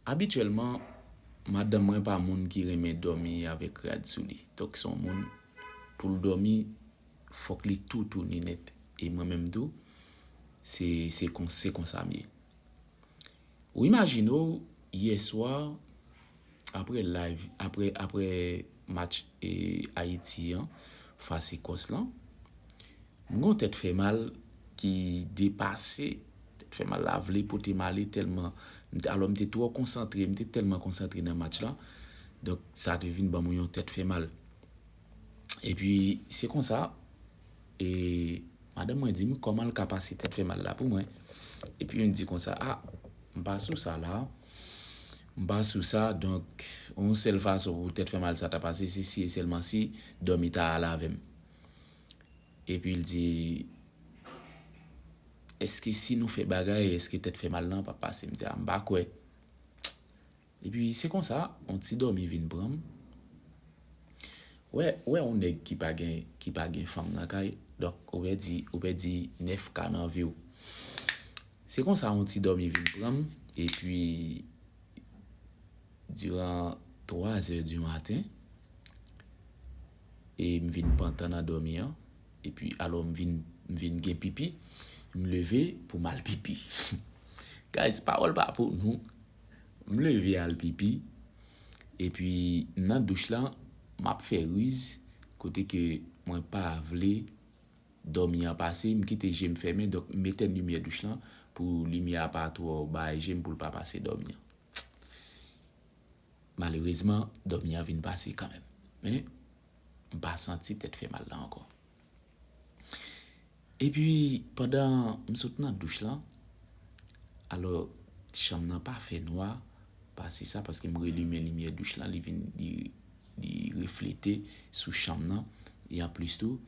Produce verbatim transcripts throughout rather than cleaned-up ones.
Abityèlman, madanm mwen pa moun ki renmen dòmi avèk rad sou li. Donk, se yon moun, pou l dòmi, fòk li tou tounen nèt. E mwen menm tou, se, se kon, se konsa m ye. Ou imajine w, yè swa, apre live, apre, apre match e, Ayiti an, fas Ekòs lan, m gen yon tèt fè mal ki depase, tèt fè mal la vle pote m ale tèlman, m te- alò m te twò konsantre, m te tèlman konsantre nan match la, donk sa te vin ban mwen yon tèt fè mal. Epi, se konsa, e, madanm mwen di m kòman l ka pase tèt fè mal la pou mwen. Epi, m di konsa, a, m pa sou sa la, m pa sou sa, donk, yon sèl fason pou tèt fè mal sa ta pase, se si e sèlman si dòmi ta ale avè m. Epi l di, èske si nou fè bagay, èske tèt fè mal lan p ap pase? M di, a, m pa kwè. Epi se konsa, yon ti dòmi vin pran m. Wè, wè yon nèg ki pa gen, ki pa gen fanm nan kay, donk ou pèdi, ou pèdi nèf K nan vi w. Se konsa yon ti dòmi vin pran m, epi diran twa zè di maten, e m vin pantan nan dòmi an, epi alò m vin, m vin gen pipi, m leve pou m al pipi. Guys, pawòl pa pou nou. M leve al pipi, epi m nan douch lan, m ap fè riz, kote ke mwen pa vle dòmi an pase, m kite je m fèmen, donk m etenn limyè douch lan pou limyè a pa twò bay je m pou l pa pase dòmi an. Malerezman, dòmi an vin pase kanmenm. Men, m pa santi tèt fè mal la ankò. Epi, pandan m sot nan douch lan, alò, chanm nan pa fè nwa, pase sa, paske m relimen limyè douch lan, li vin, li, li reflete sou chanm nan. E anplis tou,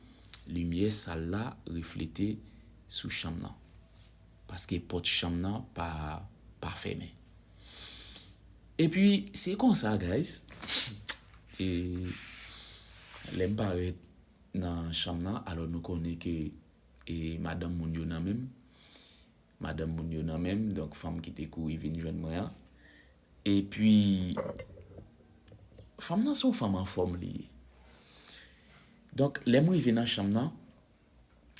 limyè sal la reflete sou chanm nan. Paske pòt chanm nan pa, pa fèmen. Epi, se konsa, guys. E, lè m parèt nan chanm nan, alò nou konnen ke, e, madanm moun yo nan men m. Madanm moun yo nan men m, donk fanm ki te kouri vin jwenn mwen an. Epi, fanm nan se yon fanm anfòm li ye. Donk, lè m rive nan chanm nan,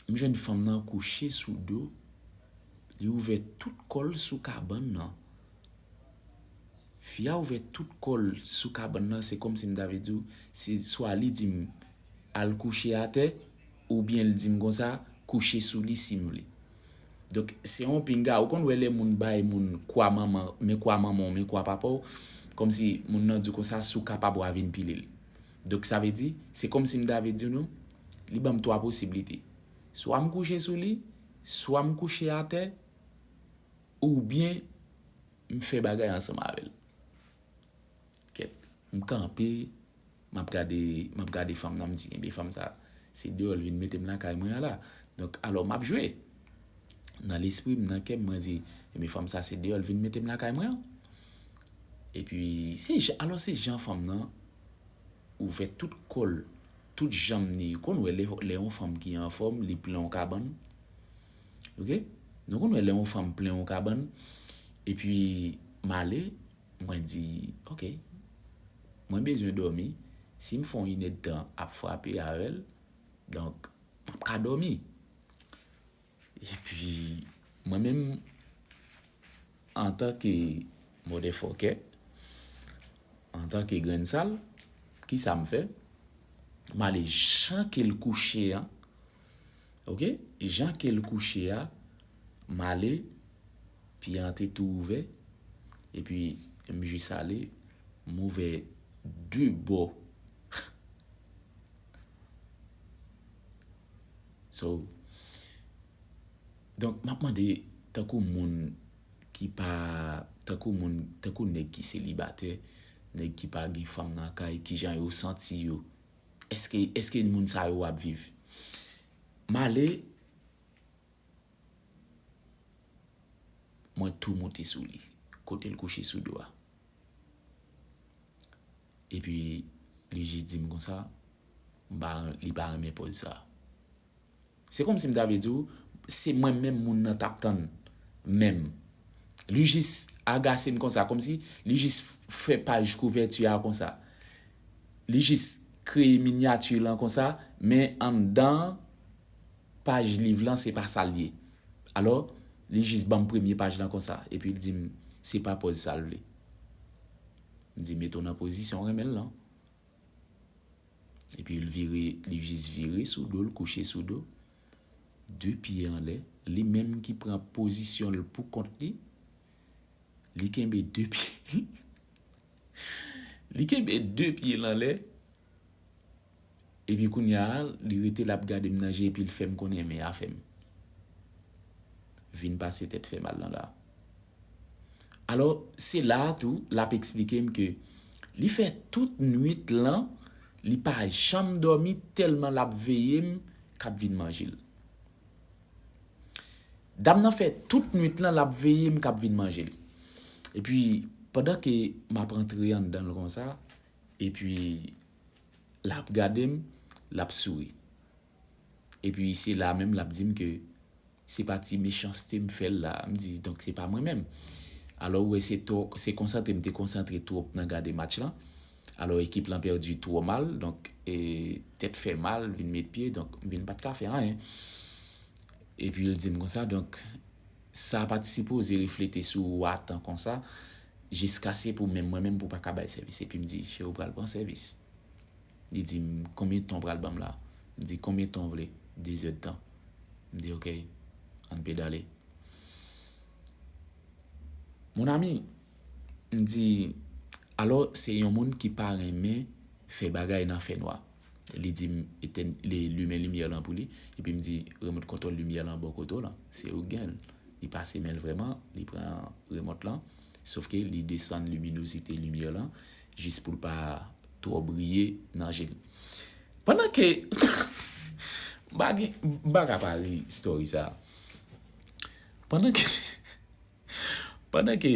m jwenn fanm nan kouche sou do, li ouvè tout kò l sou kabann nan. Fi a ouvè tout kò l sou kabann nan, se kòmsi m ta vle di w, se swa li di m al kouche atè, oubyen l di m konsa, kouche sou li si m vle. Donk, se yon pinga, ou konn wè lè moun bay moun kwa manman, men kwa manman w, men kwa papa w, kòmsi moun nan di w konsa, si w kapab w a vin pile l. Donk, sa vle di, se kòmsi m ta vle di nou, li ban m twa posiblite. Swa m kouche sou li, swa m kouche atè, oubyen m fè bagay ansanm avè l. Kèt, m kanpe, m ap gade, m ap gade fanm nan, m di, enben, fanm sa, se deyò l vin mete m lakay mwen an la. Donk, alò, m ap jwe. Nan lespri m, nan kè m, mwen di, enben, fanm sa, se deyò l vin mete m lakay mwen an. Epi, se jan, alò, se jan fanm nan ouvè tout kò l, tout janm ni. Ou konn wè lè, lè yon fanm ki anfòm, li plen yon kabann. Oke? Nou konn wè lè yon fanm plen yon kabann. Epi, m ale, mwen di, oke, mwen bezwen dòmi. Si m fè yon inèdtan ap frape avè l, donk, m ap ka dòmi. Epi, mwen menm, antanke motherfucker, antanke grenn sal, kisa m fè? M ale jan ke l kouche a, oke? Jan ke l kouche a, m ale, pye an te tou ouvè, epi m jis ale, m ouvè de bò. So, donk, m ap mande, tankou moun ki pa, tankou moun, tankou nèg ki selibatè, nèg ki pa gen fanm nan kay, kijan yo santi yo? Èske, èske moun sa yo ap viv? M ale, mwen tou moute sou li, kote l kouche sou do a. Epi, li jis di m konsa, m pa, li pa renmen pòz sa. Se kòmsi m ta vle di w, se mwen menm moun nan t ap tann menm. Li jis agase m konsa, kòmsi li jis fè paj kouvèti a konsa. Li jis kreye minyati lan konsa, men anndan paj liv lan, se pa sa l ye. Alò, li jis ban m premye paj lan konsa, epi l di m, se pa pòz sa l vle. M di, mete w nan pozisyon w renmen l lan. Epi l vire, li jis vire sou do l, kouche sou do. De pye anlè. Li menm ki pran pozisyon l pou kont li. Li kenbe de pye. Li kenbe de pye l anlè. Epi kounye a, li rete l ap gade m nan je epi l fè m konnen men afè m. Vin pase tèt fè mal lan la. Alò, se la a tou, l ap eksplike m ke li fè tout nwit lan, li pa janm dòmi tèlman l ap veye m k ap vin manje l. Dam nan fè tout nwit lan, l ap veye m k ap vin manje l. Epi, pandan ke m ap antre anndan l konsa, epi l ap gade m, l ap souri. Epi se la menm l ap di m ke se pa ti mechanste m fè l la. M di, donk se pa mwen menm. Alò, ou wè, se twò, se konsantre, m te konsantre twòp nan gade match lan. Alò, ekip lan pèdi twò mal, donk, e, tèt fè mal, vin met pye, donk, m vin pa t ka fè anyen. Epi l di m konsa, donk, sa pa t sipoze reflete sou ou atan konsa, jiskase pou menm mwen menm pou pa ka bay sèvis. Epi m di, cheri, ou pral pran sèvis. Li di m, konbyen tan w pral ban m la? M di, konbyen tan w vle? De zèdtan. M di, ok, ann pedale. Mon ami, m di, alò, se yon moun ki pa renmen fè bagay nan fènwa. Li di m, etèn, li limen limyè lan pou li, epi m di, remòt kontwòl limyè lan bò kote w lan, se ou k gen l. Li pase men l vrèman, li pran remòt lan, sòf ke li desann liminozite limyè lan, jis pou l pa twò briye nan je m. Pandan ke, m pa gen, m pa ka pa ri story sa. Pandan ke, pandan ke,